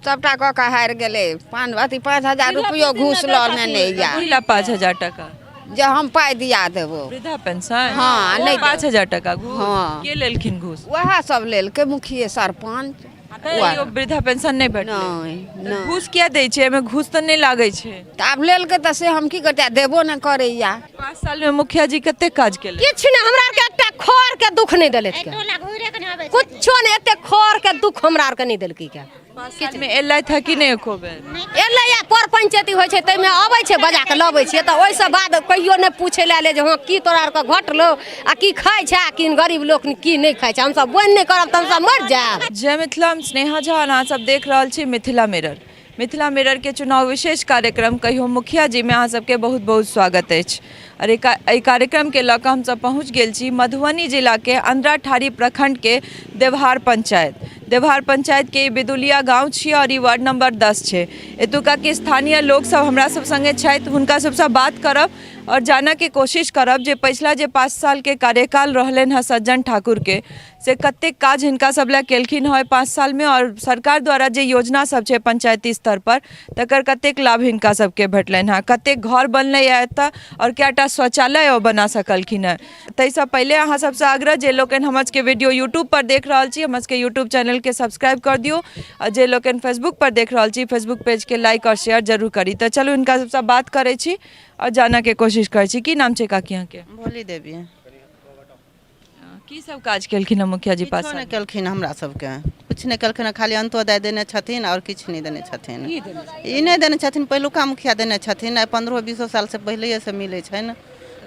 सभटा कऽ कऽ हारि गेलै। पाँच अथी 5000 रुपैओ घूस लऽ लेने यऽ। कथी लए 5000 टाका? जे हम पाइ दिया देबो। वृद्धा पेंशन? हँ, नहि। 5000 टाका घूस? हँ। के लेलखिन घूस? उएह सब लेलकै, मुखिये सरपञ्च। तैयो वृद्धा पेंशन नहि भेटलै? नहि। तऽ नहि। घूस किया दै छै? एहिमे घूस तऽ नहि लागै छै। तऽ आब लेलकै तऽ से हम की करतै? आ देबो नहि करैया। 5 सालमे मुखिया जी कतेक काज केलनि? किछु नहि। हमरा आरके एकटा खर के दुख नहि देलथि, कुछो नहि। एते खर के दुख हमरा आरके नहि देलकै के। 5 सालमे एलथि हँ कि नहि एको बेर? एलै आ पर पंचायती होइ छै, ताहिमे अबै छै, बजा कऽ लबै छियै, तऽ ओहिसँ बाद कहियो नहि पूछै लए एलै जे हँ, की तोरा आरके घटलौ आ की खाइ छै आ की गरीब लोक की नहि खाइ छै। हमसब बोनि नहि करब तऽ हमसब मरि जायब। जय मिथिला, हम स्नेहा झा और अहाँ सब देख रहल छी मिथिला मिरर। मिथिला मिरर के चुनाव विशेष कार्यक्रम कहियो मुखिया जी में अहाँ सबके बहुत बहुत स्वागत अछि। और एहि कार्यक्रम के लऽ कऽ हमसब पहुँच गेल छी मधुबनी जिला के अंधराठाढ़ी प्रखंड के देवहार पंचायत। देवहार पंचायत के ई बिदुलिया गाँव छी और ई वार्ड नंबर 10 छै। एतुका के स्थानीय लोक सब हमरा सब संगे छथि, हुनका सबसँ बात करब और जानऽ के कोशिश करब जे पछिला जे 5 साल के कार्यकाल रहलनि हँ सज्जन ठाकुर के, से कतेक काज हिनका सब लए केलखिन हँ 5 सालमे, आओर सरकार द्वारा जे योजना सब छै पंचायती स्तर पर, तकर कतेक लाभ हिनका सबके भेटलनि हँ, कतेक घर बनलै हँ एतऽ आओर कएटा शौचालय ओ बना सकलखिन हँ। ताहिसँ पहिले अहाँ सबसँ आग्रह, जे लोकनि हमर सबके वीडियो यूट्यूब पर देख रहल छी, हमर सबके यूट्यूब चैनलके सब्सक्राइब कर दियौ, आओर जे लोकनि फेसबुक पर देख रहल छी, फेसबुक पेजके लाइक आओर शेयर जरूर करी। तऽ चलू हिनका सबसँ बात करै छी आओर जानऽके कोशिश करै छी। की नाम छै काकी अहाँके? भोली देवी। की सब काज केलखिन हँ मुखिया जी 5 किछो साल? नहि केलखिन, हमरा सबके किछु नहि केलखिन। खाली अंत्योदय देने छथिन आओर किछु नहि देने छथिन। ई नहि देने छथिन, पहिलुका मुखिया देने छथिन। आइ 15-20 सालसँ पहिलैएसँ मिलै छनि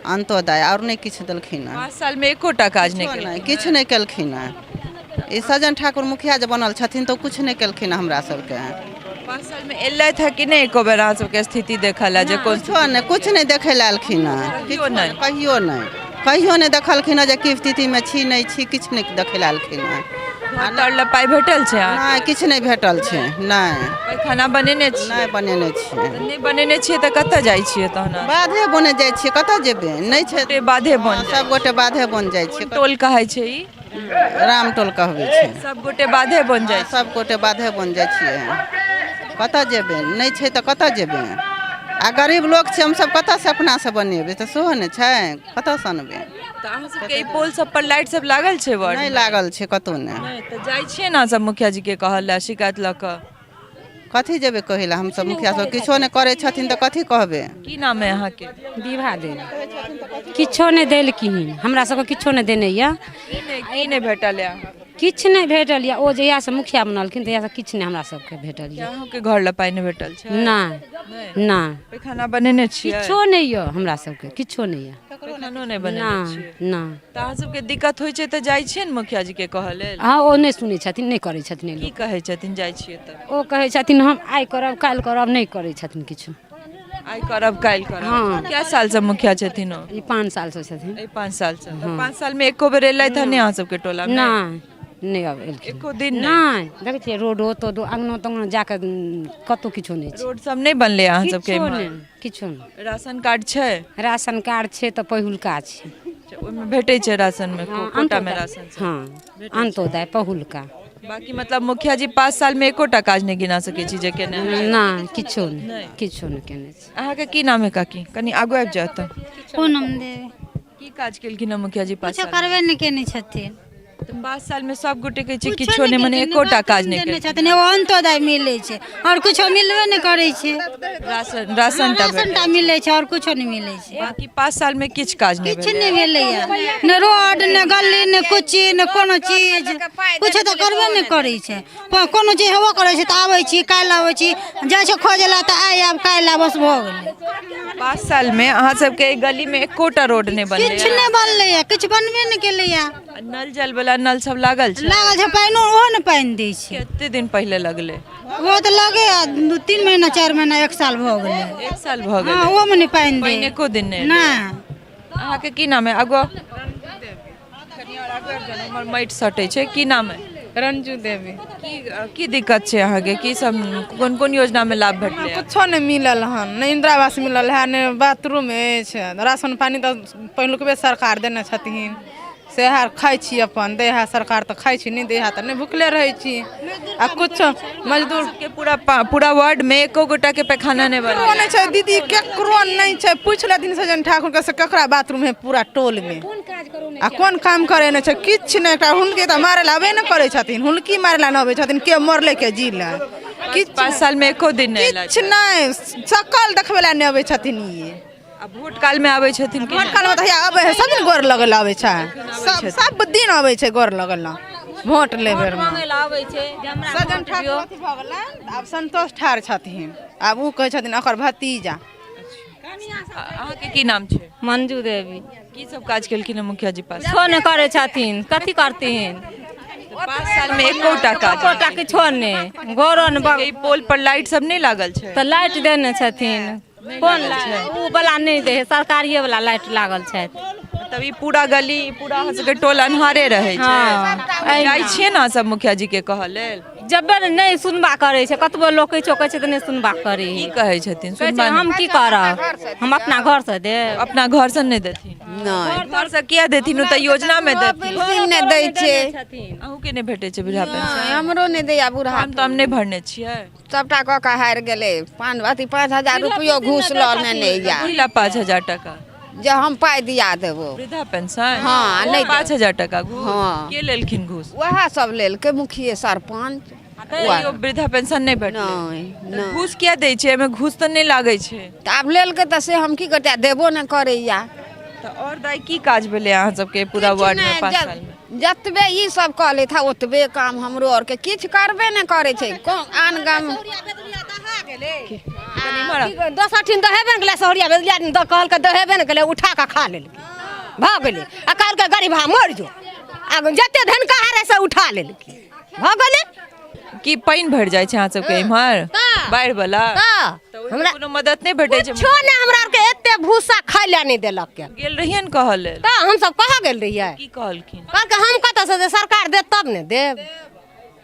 अंत्योदय, आओर नहि किछु देलखिन हँ। 5 सालमे एकोटा काज नहि किछो केलखिन? नहि, किछु नहि केलखिन हँ। ई सज्जन ठाकुर मुखिया जे बनल छथिन तऽ ओ किछु नहि केलखिन हँ हमरा सबके। 5 सालमे एलथि हँ कि नहि एको बेर अहाँ सबके स्थिति देखऽ लए जे कोन? किछो नहि, किछु नहि देखै लए एलखिन हँ। कहियो नहि? कहियो नहि, कहियो नहि देखलखिन हँ जे की स्थितिमे छी, नहि छी, किछु नहि देखै लए एलखिन हँ। घर तर लए पाइ भेटल छै अहाँके? नहि, किछु नहि भेटल छै, नहि। पैखाना बनेने छियै? नहि बनेने छियै। तऽ नहि बनेने छियै तऽ कतऽ जाइ छियै तहन? बाधे बने जाइ छियै, कतऽ जेबै? नहि छै। गोटे बाधे बन हँ, सब गोटे बाधे बन जाइ छियै। कोन टोल कहै छै ई? राम टोल कहबै छै। सब गोटे बाधे बन जाइ? सब गोटे बाधे बन जाइ छियै। कतऽ जेबै? नहि छै तऽ कतऽ जेबै? आ गरीब लोक छै हमसब, कतऽसँ अपनासँ बनेबै? तऽ सेहो ने छै, कतऽसँ अनबै? तऽ अहाँ सबके ई पोल सब पर लाइट सब लागल छै वार्ड? नहि लागल छै कतहु नहि। नहि तऽ जाइ छियै ने अहाँ सब मुखिया जी के कहऽ लए, शिकायत लऽ कऽ? कथी जेबै कहै लए हमसब? मुखिया सब किछो नहि करै छथिन तऽ कथी कहबै? की नाम है अहाँके? विवाह देवी। किछो नहि देलखिन हमरा सबके, किछो नहि देने यऽ। की नहि भेटल यऽ? किछु नहि भेटल यऽ। ओ जहियासँ मुखिया बनलखिन तहियासँ किछु नहि हमरा सबके भेटल यऽ। अहूँके घर लए पाइ नहि भेटल छै? नहि, नहि। पैखाना बनेने छियै? किछो नहि यऽ हमरा सबके, किछो नहि यऽ। पैखानो नहि बनेने छियै? नहि, नहि। तऽ अहाँ सबके दिक्कत होइ छै तऽ जाइ छियै ने मुखिया जी के कहऽ लेल? हँ, ओ नहि सुनै छथिन, नहि करै छथिन। की कहै छथिन जाइ छियै तऽ? ओ कहै छथिन हम आइ करब, काल्हि करब, नहि करै छथिन किछु। आइ करब, काल्हि करब। हँ। कए सालसँ मुखिया छथिन ओ? ई 5 सालसँ छथिन। एहि 5 सालसँ? तऽ 5 सालमे एको बेर एलथि हँ नहि अहाँ सबके टोलामे? नहि, नहि अब एलखिन। एको दिन नहि? नहि। देखै छियै रोडो तोडो, अङ्गनो तङ्गनो जाकऽ कतहु किछो नहि छै। रोड सब नहि बनलै अहाँ सबके किछो इम्हर? नहि, किछो नहि। राशन कार्ड छै? राशन कार्ड छै तऽ पहिलुका छै। अच्छा, ओहिमे भेटै छै राशनमे? हँ, कोटामे अंत्योदय। राशन सब? हँ, अंत्योदय पहिलुका। बाकी मतलब मुखिया जी 5 सालमे एकोटा काज नहि गिना सकै छी जे केने? नहि, किछो नहि, किछो नहि केने छै। अहाँके की नाम है काकी? कनि आगू आबि जाउ तऽ। पूनम देवी। की काज केलखिन हँ मुखिया जी 5 किछो साल? करबे नहि केने छथिन। तऽ 5 सालमे सब गोटे कहै छै किछो नहि, मने एकोटा काज नहि देने केलखिन। छथिन। एगो अंत्योदय मिलै छै आओर किछो मिलबे नहि करै छै। राशन, राशन टा राशन टा मिलै छै, आओर किछो नहि मिलै छै। बाकी 5 सालमे किछु काज नहि किछु भेलै? नहि भेलैया, ने रोड, ने गली, ने कुची, ने कोनो चीज। किछो तऽ करबे नहि करै छै। कोनो चीज हेबो करै छै तऽ आबै छी, काल्हि आबै छी, जाइ छै खोजै लए तऽ आइ आब, काल्हि आब, बस भऽ गेलै। 5 सालमे अहाँ सबके एहि गलीमे एकोटा रोड नहि बनलै? किछु नहि बनलैया, किछु बनबे नहि केलैया। आ नल जल वाला नल सब लागल छै? लागल छै, पानिओ ओहो ने पानि दै छै। कते दिन पहिले लगलै? ओ तऽ लगे 2 3 महीना, 4 महीना, 1 साल भऽ गेलै। 1 साल भऽ गेलै? हँ, ओहोमे नहि पानि दै। पानि एको दिन नहि? नहि। अहाँके की नाम है? आगू आउ। कनि आओर आगू आबि जाउ ने, हमर माटि सटै छै। की नाम है? रंजू देवी। की दिक्कत छै अहाँके? की सब, कोन कोन योजनामे लाभ भेटलै? कुछो नहि मिलल हन, नहि इंदिरा आवास मिलल है, नहि बाथरूम अछि। राशन पानी तऽ पहिलुकबे सरकार देने छथिन, सएह खाइ छी अपन दै है सरकार तऽ खाइ छी, नहि दै है तऽ नहि, भुखले रहै छी। आ किछो मजदूर के पूरा पूरा वार्ड में एको गोटा के पैखाना नहि बनल केकरो नहि छै दीदी, केकरो नहि छै। पूछि लेथिन सज्जन ठाकुर के से केकरा बाथरूम है पूरा टोल में, आ कोन काम करे नहि छै, किछु नहि। एकटा हुनके तऽ मारै लए अबे नहि करै छथिन, हुनकी मारै लए नहि अबै छथिन, के मरलै के जीलै, किछु। 5 साल में एको दिन नहि एलथि। किछु नहि, शकल देखबै लए नहि अबै छथिन ई। आ भोट काल में आबै छथिन कि भोट काल में तऽ हैया अबै है, सब दिन गोर लगै लए अबै छै, सब सब दिन अबै छै गोर लगै लए भोट लै बेर में। सज्जन ठाकुर अथी भऽ गेलनि, आब संतोष ठाढ़ छथिन, आब ओ कहै छथिन ओकर भतीजा। अहाँके की नाम छै? मंजू देवी। की सब काज केलखिन हँ मुखिया जी पास? किछो नहि करै छथिन, कथी करथिन? 5 साल में एकोटा काज? एकोटा किछो नहि, घरो नहि। ई पोल पर लाइट सब नहि लागल छै? तऽ लाइट देने छथिन, कोन लाइट? ओ वाला नहि दै है, सरकारिये वाला लाइट लागल छथि। तब ई पूरा गली, ई पूरा अहाँ सबके टोल अन्हारे रहै छै? हँ। जाइ छियै ने अहाँ सब मुखिया जी के कहऽ लेल? जबे ने नहि सुनबा करै छै, कतबो लोक किछो कहै छै तऽ नहि सुनबा करै। की कहै छथिन? कहै छै सुनबा हम की करब, हम अपना घरसँ देब। अपना घरसँ नहि देथिन? नहि। घरसँ किया देथिन, ओ तऽ योजना मे देथिन। पेंशन नहि दै छै। अहूँके नहि भेटै छै वृद्धा पेंशन? हमरो नहि दैया बूढ़ा। हम तऽ हम नहि भरने छियै। सबटा कऽ के हारि गेलै, पाँच अथी 5000 रुपैओ घूस लऽ नेने या। कथी लए 5000 टाका? जे हम पाइ दिया देबो। वृद्धा पेंशन? हँ, नहि। 5000 टाका घूस? हँ। के लेलखिन घूस? उएह सब लेलकै, मुखिये सरपञ्च। तैयो वृद्धा पेंशन नहि भेटलै? नहि। तऽ नहि। घूस किया दै छै? एहिमे घूस तऽ नहि लागै छै। तऽ आब लेलकै तऽ से हम की करतै, देबो नहि करैया। तऽ आओर दाइ की काज भेलै अहाँ सबके पूरा वार्ड में 5 साल में? जतबे ई सब कऽ लेत है ओतबे काम हमरो आरके, किछु करबे नहि करै छै। कोन आन गाम दोसर ठिन दहेबे ने गेलै, सहुरिया बेदलिया कहलकै दहेबे ने गेलै, उठा कऽ खा लेलकै, भऽ गेलै। आ कहलकै गरीबा मरि जो, आ जते धनकहा रहै से उठा लेलकै, भऽ गेलै। की पानि भरि जाइ छै अहाँ सबके इम्हर बाढ़ि वाला? तऽ हमरा कोनो मदद नहि भेटै छै? किछो नहि, हमरा आरके एते भूसा खाइ लए नहि देलक के। गेल रहियै ने कहऽ लेल? तऽ हमसब कहाँ गेल रहियै? की कहलखिन? कहलकै हम कतऽसँ देब, सरकार देत तब ने देब,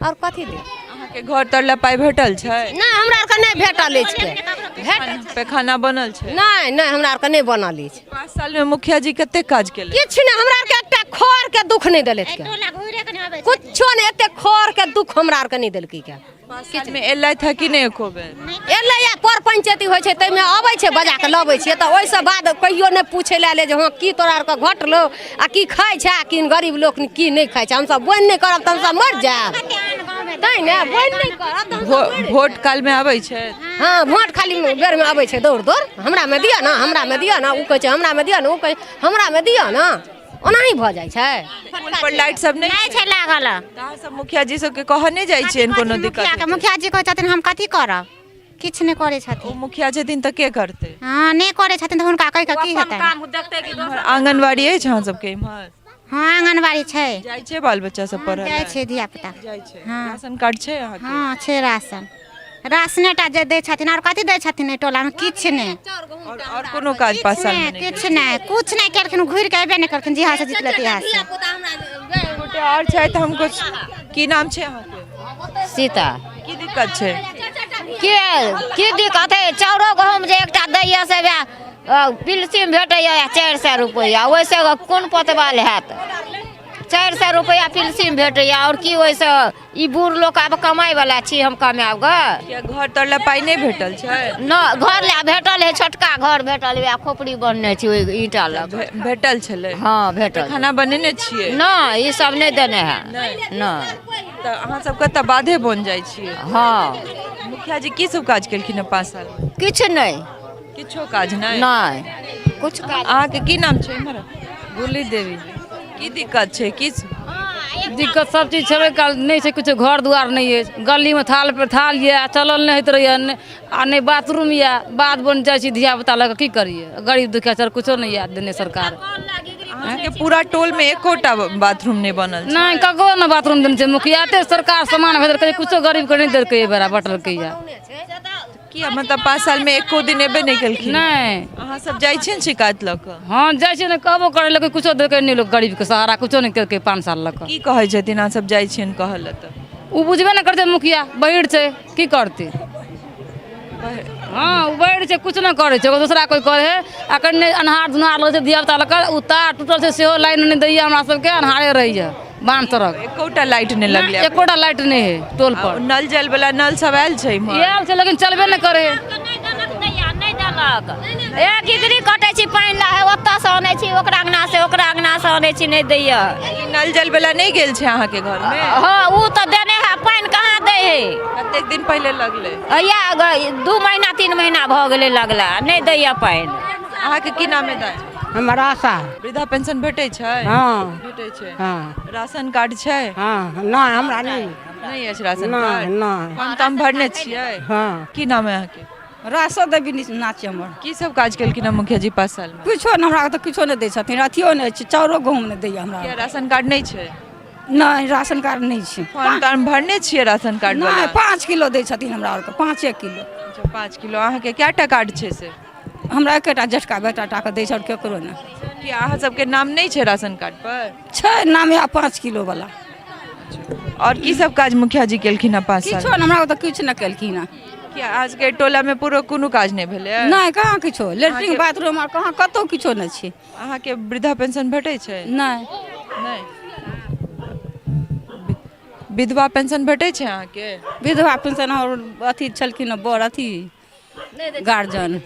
आओर कथी देब। अहाँके घर तर लए पाइ भेटल छै? नहि, हमरा आरके नहि भेटल अछि के। पैखाना बनल छै? नहि नहि, हमरा आरके नहि बनल अछि। 5 साल में मुखिया जी कते काज केलथि? किछु नहि, हमरा आरके एकटा खर के दुख नहि देलथि के, कुछो नहि, एते खर के दुख हमरा आरके नहि देलकै के। 5 साल में एलथि है कि नहि एको बेर? एलैया, पर पंचायती होइ छै ताहिमे अबै छै, बजा कऽ लबै छियै, तऽ ओहिसँ बाद कहियो नहि पूछै लए एलै जे हँ की तोरा आरके घटलौ आ की खाइ छै, आ की गरीब लोक की नहि खाइ छै। हमसब बोनि नहि करब तऽ हमसब मरि जायब, तैँ ने बोनि नहि करब तऽ हमसब मरि भोट काल में आबै छै? हँ, भोट खाली बेरमे अबै छै दौड़ दौड़, हमरामे दिअ ने, हमरामे दिअ ने, ओ कहै छै हमरामे दिअ ने, ओ कहै हमरामे दिअ ने, ओनाही भऽ जाइ छै। पोल पर लाइट सब नहि छै लागल? तऽ अहाँ सब मुखिया जी सबके कहऽ नहि जाइ छियनि कोनो दिक्कत? मुखिया के मुखिया जी कहै छथिन हम कथी करब, किछु नहि करै छथिन। ओ मुखिया छथिन तऽ के करतै? हँ, नहि करै छथिन तऽ हुनका कहि कऽ की हेतै? इम्हर आंगनबाड़ी अछि अहाँ सबके इम्हर? हँ, आंगनबाड़ी छै। जाइ छै बाल बच्चा सब पढ़ऽ? जाइ छै धिया पुता। जाइ छै? हँ। राशन कार्ड छै अहाँके? हँ छै, राशन राशने टा जे दै छथिन, आओर कथी दै छथिन? एहि टोलामे किछु नहि। आओर कोनो काज 5 साल में नहि? किछु नहि, किछु नहि केलखिन, घुरि कऽ अयबे नहि केलखिन जिहा से जितलै तिहा से। गोटे आओर छथि, हम कुछ की नाम छै अहाँके? सीता। की दिक्कत छै? के की दिक्कत है? चाउरो गहूम जे एकटा दैया से वएह पिलसिम भेटैया 400 रुपैआ, ओहिसँ कोन पतवाल हैत? 400 रुपैआ पिलसिम भेटैया, आओर की ओहिसँ? ई बूढ़ लोक आब कमाइ वाला छी, हम कमायब ग? किया घर तर लए पाइ नहि भेटल छै? न, घर लए भेटल है, छोटका घर भेटल, वएह खोपड़ी बनने छी ओहि ईंटा लग। भेटल छलै? हँ भेटल। खाना बनेने छियै? नहि, ई सब नहि देने है। नहि। तऽ अहाँ सब कतऽ बाधे बन जाइ छियै? हँ। मुखिया जी की सब काज केलखिन हँ 5 साल में? किछु नहि। किछो काज नहि? नहि, किछु काज। अहाँके की नाम छै? इम्हर। गुल्ली देवी। की दिक्कत छै? की दिक्कत? सब चीज छेबे काल नहि छै किछो, घर दुआर नहि अछि, गलीमे थाल पर थाल यऽ, चलल नहि होइत रहैए, आ नहि बाथरूम यऽ, बाध बन जाइ छी धिया पुता लऽ कऽ, की करियै? गरीब दुखिया चल, कुछो नहि यऽ देने सरकार। अहाँके पूरा टोल में एकोटा बाथरूम नहि बनल छै? नहि, ककरो नहि बाथरूम देने छै मुखिया। एते सरकार सामान भेजलकै, कुछो गरीबके नहि देलकै, एहि बेरा बटलकै यऽ। किया, मतलब 5 साल में एको दिन एबे नहि केलखिन? नहि। अहाँ सब जाइ छियै ने शिकायत लऽ कऽ? हँ, जाइ छियै ने, कहबो करै लए, कुछो देलकै नहि, लोक गरीबके सहारा कुछो नहि केलकै 5 साल लऽ कऽ। की कहै छथिन अहाँ सब जाइ छियनि कहऽ लए तऽ? ओ बुझबे नहि करतै, मुखिया बहिर छै, की करतै? हँ, उबैर छै, किछु नहि करै छै, ओकर दोसरा कोइ करै है। अखन नहि अन्हार धुन्हार लगै छै धिया पुता लऽ कऽ, ओ तार टूटल छै, सेहो लाइन नहि दैया, हमरा सबके अन्हारे रहैया बान्ह तरक। एकोटा लाइट नहि लगलै? एकोटा लाइट नहि है टोल पर। नल जल वाला नल सब आयल छै इम्हर? आयल छै, लेकिन चलबे नहि करै है। नहि देलक। एक गिगरी कटै छी पानि ला, ओतऽ से अनै छी, ओकरा अंगना से, ओकरा अंगना से अनै छी, नहि दैया। ई नल जल वाला नहि गेल छै अहाँके घर मे? हँ, ओ तऽ देने है, पानि कहाँ दै है। कतेक दिन पहिले लगलै? या 2 महीना 3 महीना भऽ गेलै लगला, नहि दैया पानि। अहाँके की नाम है दाइ? हमर आशा। वृद्धा पेंशन भेटै छै? हँ। भेटै छै। हँ। राशन कार्ड छै? हँ। नहि, हमरा नहि। नहि अछि राशन नहि, कार्ड? नहि। फॉर्म ताम भरने छियै? हँ। की नाम है अहाँके? रासो देवी नाच हमर। की सब काज केलखिन हँ मुखिया जी 5 साल में? किछो नहि, हमरा तऽ किछो नहि दै छथिन, अथियो नहि छै, चाउरो गहूँम नहि दैया हमरा। किया, राशन कार्ड नहि छै? नहि, राशन कार्ड नहि छै। फॉर्म तार्म भरने छियै राशन कार्ड नहि, वाला? 5 किलो दै छथिन हमरा आरके, 5 किलो। अच्छा, 5 किलो। अहाँके कएटा कार्ड छै से? हमरा एकेटा जेठका बेटा टाके दै छै, आओर केकरो नहि। कि अहाँ सबके नाम नहि छै राशन कार्ड पर? छै नाम, इएह 5 किलो वाला। और की सब काज मुखिया जी केलखिन हँ 5 साल? किछो नहि, हमरा ओतऽ किछु नहि केलखिन हँ। किया, आज के टोला में पूरा कोनो काज नहि भेलै? नहि, कहाँ किछो, लेटरिन बाथरूम आर कहाँ कतहु किछो नहि छै। अहाँके वृद्धा पेंशन भेटै छै? नहि। नहि। विधवा पेंशन भेटै छै अहाँके? विधवा पेंशन और अथी छलखिन हँ, बड़ अथी गार्जियन।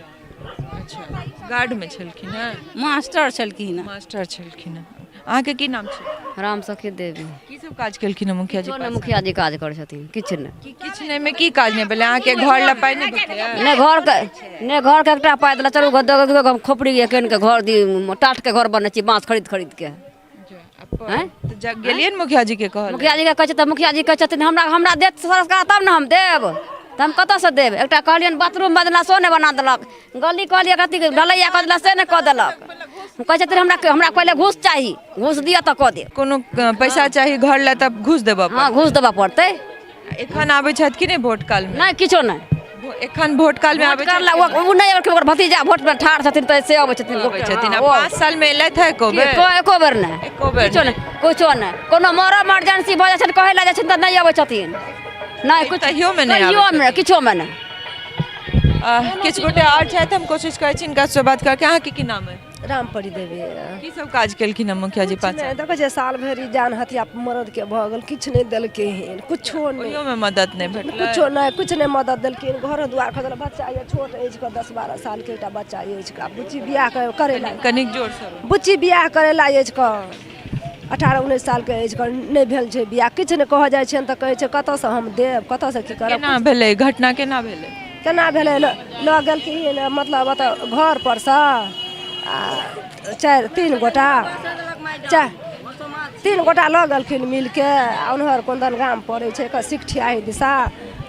अच्छा, गार्ड में छलखिन हँ? मास्टर छलखिन हँ। मास्टर छलखिन हँ। अहाँके की नाम छै? राम सखी देवी। की सब काज केलखिन हँ मुखिया जी? किछो नहि मुखिया जी काज करै छथिन, किछु नहि। किछु नहि मे की काज नहि भेलै? अहाँके घर लए पाइ नहि भेटैया? नहि घरके, नहि घरके एकटा पाइ देलक, चलू घर खोपड़ी कीन के घर दी, टाट के घर बनै छी बाँस खरीद खरीद के। आँय? तऽ गेलियै ने मुखिया जी के कहल? मुखिया जी के कहै छै तऽ मुखिया जी कहै छथिन हमरा हमरा देत सरकार तब ने हम देब, तऽ हम कतऽसँ देब? एकटा कहलियनि बाथरूम बदला सेहो नहि बना देलक, गली कहलियै कथी ढलैया कऽ देलक से नहि कऽ देलक। कहै छथिन हमरा हमरा पहिले घूस चाही, घूस दिअ तऽ कऽ देब। कोनो पैसा चाही घर लए तऽ घूस देबऽ हँ, घूस देबऽ पड़तै। एखन आबै छथि कि नहि भोट काल मे? नहि, किछो नहि। एखन भोट काल मे आबै भोट काल ला ओ नहि आबै, ओकर भतीजा भोट मे ठाढ़ छथिन तऽ से अबै छथिन। अबै छथिन। आ हँ, ओ 5 साल मे एलथि है एको बेर? एको बेर नहि। एको बेर किछो नहि, किछो नहि। कोनो मर इमरजेंसी भऽ जाइ छनि, कहै लए जाइ छथिन तऽ नहि अबै छथिन। नहि कुछ तहियो मे नहि आबै कहियो मे, किछो मे नहि। किछु गोटे आओर छथि, हम कोशिश करै छी हिनका से बात करके। अहाँके की नाम है? रामपरी देवी। की सब काज केलखिन हँ मुखिया जी 5 साल? देखै छियै साल भरि जान हत्या मरद के भऽ गेल, किछु नहि देलकै हन, कुछो नहि। ओहियो मे मदद नहि भेटलै? कुछो नहि, किछु नहि मदद देलखिन। घरो दुआर खसल, बच्चा यऽ छोट अछि कऽ, 10-12 साल के एकटा बच्चा अछि कऽ, बुच्ची बियाह करै ला, कनिक जोर से। बुच्ची बियाह करै ला अछि कऽ, 18-19 साल के अछि कऽ, नहि भेल छै बियाह, किछु नहि कहऽ जाइ छियनि तऽ कहै छै कतऽसँ हम देब, कतऽसँ की करब। केना भेलै घटना, केना भेलै? केना भेलै, लऽ गेलखिन मतलब ओतऽ घर परसँ आ 4-3 गोटा, 4-3 गोटा लऽ गेलखिन मिलके, आ ओन्हर कोनदन गाम पड़ै छै एकर सिकठियाही दिशा,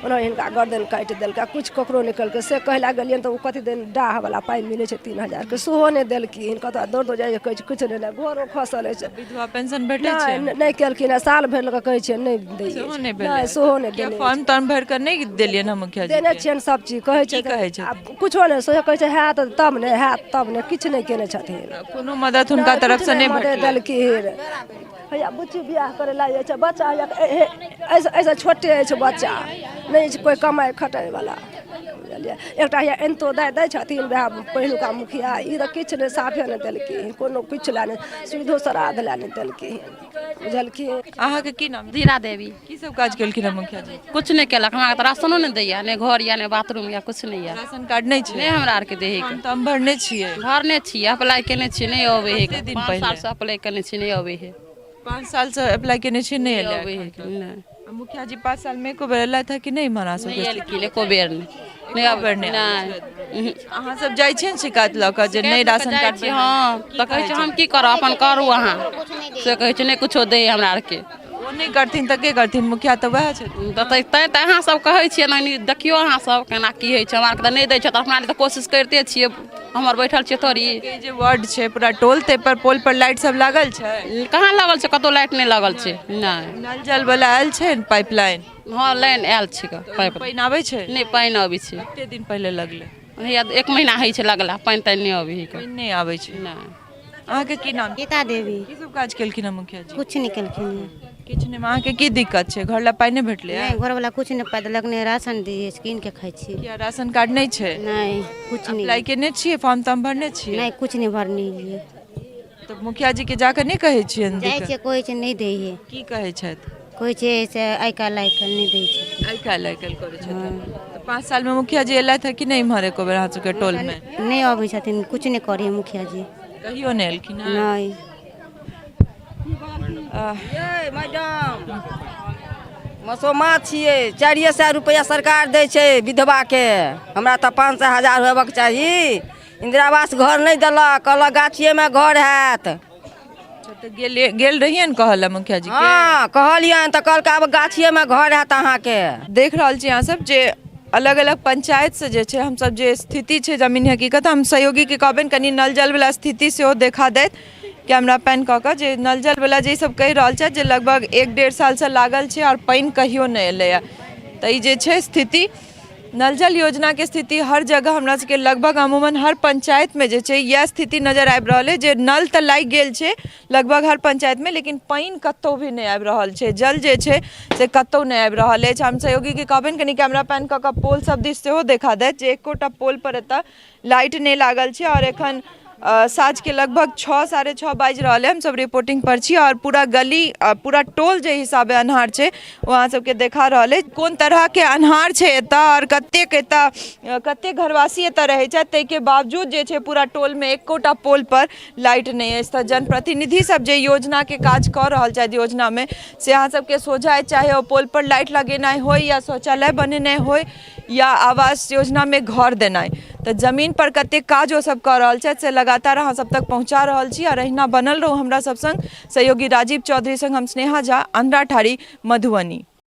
ओन्हर हिनका गर्दन काटि देलकै। किछु ककरो नहि केलकै। से कहै लए गेलियनि तऽ ओ कथी दिन डाहवला पाइ मिलै छै 3000 के, सेहो नहि देलखिन। कतऽ दौड़ दौड़ जाइ कहै छै किछु नहि, घरो खसल अछि। विधवा पेंशन भेटै छै? नहि, नहि केलखिन हँ, साल भरि लऽ कऽ कहै छियै नहि दै, सेहो नहि भेलै, नहि सेहो नहि देने। फॉर्म तॉर्म भरि कऽ नहि देलियनि हँ मुखिया जी? देने छियनि सब चीज, कहै छै कहै छै कुछो नहि, सेहो कहै छै हैत तब ने, हैत तब ने, किछु नहि केने छथिन। कोनो मदद हुनका तरफ से नहि भेटलै? देलखिन। हैया बुच्ची बियाह करै ला अछि, बच्चा एहिसँ छोटे अछि बच्चा, नहि अछि कोइ कमाइ खटैवला, बुझलियै। एकटा हैया अन्त्योदय दै छथिन वएह पहिलुका मुखिया, ई तऽ किछु नहि, साफे नहि देलखिन, कोनो किछु लए नहि, सुविधो श्राद्ध लए नहि देलखिन, बुझलखिन। अहाँके की नाम? धीरा देवी। की सब काज केलखिन हँ मुखिया जी? कुछ नहि केलक, हमरा तऽ राशनो नहि दैया, नहि घर या नहि बाथरूम या कुछ नहि या। राशन कार्ड नहि छै? नहि, हमरा आरके दै है। तऽ हम भरने छियै? भरने छियै, अप्लाई केने छियै, नहि अबै है। 5 साल से अप्लाई केने छियै, नहि अबै है। 5 साल से अप्लाई केने छियै, नहि एलै? अबै है, नहि। मुखिया जी 5 साल में एको बेर एलथि है कि नहि? मना सब नहि एलखिन, एको बेर नहि। नहि बेर नहि। अहाँ सब जाइ छियै ने शिकायत लऽ कऽ जे नहि राशन कार्ड? हँ, तऽ कहै छै हम की करब, अपन करू अहाँ, से कहै छै नहि कुछो दै हमरा आरके। ओ नहि करथिन तऽ के करथिन? मुखिया तऽ वएह छथिन। तऽ तैं तऽ अहाँ सब कहै छियै ने, देखियौ अहाँ सब केना की होइ छै। हमरा आरके तऽ नहि दै छै तऽ अपना तऽ कोशिश करिते छियै, हमर बैठल छियै थोड़ी। जे वार्ड छै पूरा टोल, ताहि पर पोल पर लाइट सब लागल छै? कहाँ लागल छै, कतौ लाइट नहि लागल छै। नहि। नल जल वाला आयल छै पाइपलाइन? हँ, लाइन आयल छै। पाइप पानि आबै छै? नहि, पानि अबै छै। कते दिन पहिले लगलै? हैया 1 महीना होइ छै लगला, पानि तानि नहि अबै है। पानि नहि आबै छै? नहि। अहाँके की नाम? गीता देवी। की सब काज केलखिन हँ मुखिया जी? कुछ नहि केलखिन। किछु नहि। अहाँके की दिक्कत छै? घर लए पाइ नहि भेटलै? नहि, घरवला किछु नहि पाइ देलक, नहि राशन दियै, कीन के खाइ छी। किया, राशन कार्ड नहि छै? नहि, किछु नहि। अप्लाई केने छियै? फॉर्म तॉर्म भरने छियै? नहि, किछु नहि भरने हियै। तऽ मुखिया जी के जाकऽ नहि कहै छियनि? जाइ छियै, कहै छै नहि दै है। की कहै छथि? कहै छै से आइ काल्हि, आइ काल्हि नहि दै छै। आइ काल्हि, आइ काल्हि करै छथिन। तऽ 5 सालमे मुखिया जी एलथि हँ कि नहि इम्हर एको बेर अहाँ सबके टोलमे? नहि अबै छथिन, किछु नहि करै है मुखिया जी। कहियो नहि एलखिन हँ? नहि। यै मैडम, मसोमा छियै, 400 रुपैआ सरकार दै छै विधवाके, हमरा तऽ 500 1000 होबक चाही। इन्दिरा आवास घर नहि देलक, कहलक गाछिएमे घर हैत। तऽ गेल गेल रहियनि कहऽ लए मुखिया जी के? हँ, कहलियनि तऽ कहलकै आब गाछिएमे घर हैत अहाँके। देख रहल छी अहाँ सब जे अलग अलग पंचायत से जे छै हमसब जे स्थिति छै जमीन हकीकत। हम सहयोगीके कहबनि कनि नल जलवला स्थिति सेहो देखा दैत, कैमरा पैन कऽ कऽ, जे नल जलवला जे सब कहि रहल छथि जे लगभग 1-1.5 सालसँ लागल छै आओर पानि कहियो नहि एलैए। तऽ ई जे छै स्थिति नल जल योजनाके स्थिति हर जगह हमरा सबके लगभग अमूमन हर पंचायतमे जे छै इएह स्थिति नजर आबि रहल अइ जे नल तऽ लागि गेल छै लगभग हर पंचायतमे, लेकिन पानि कतहु भी नहि आबि रहल छै, जल जे छै से कतहु नहि आबि रहल अछि। हम सहयोगीके कहबनि कनि कैमरा पैन कऽ कऽ पोल सब दिस सेहो देखा दैत जे एकोटा पोल पर एतऽ लाइट नहि लागल छै। आओर एखन साँझके लगभग 6, 6:30 बाजि रहल है, हमसब रिपोर्टिंग पर छी आओर पूरा गली, पूरा टोल जे हिसाबे अन्हार छै ओ अहाँ सबके देखा रहल अछि कोन तरहके अन्हार छै एतऽ आओर कतेक एतऽ कतेक घरवासी एतऽ रहै छथि, ताहिके बावजूद जे छै पूरा टोलमे एकोटा पोल पर लाइट नहि अछि। तऽ जनप्रतिनिधि सब जे योजनाके काज कऽ रहल छथि योजनामे से अहाँ सबके सोझा अछि, चाहे ओ पोल पर लाइट लगेनाइ होइ या शौचालय बनेनाइ होइ या आवास योजनामे घर देनाइ, तऽ जमीन पर कतेक काज ओ सब कऽ रहल छथि से लगातार अहाँ सब तक पहुँचा रहल छी। आओर अहिना बनल रहू हमरा सब संग, सहयोगी राजीव चौधरी संग हम स्नेहा झा, अंधराठाढ़ी, मधुबनी।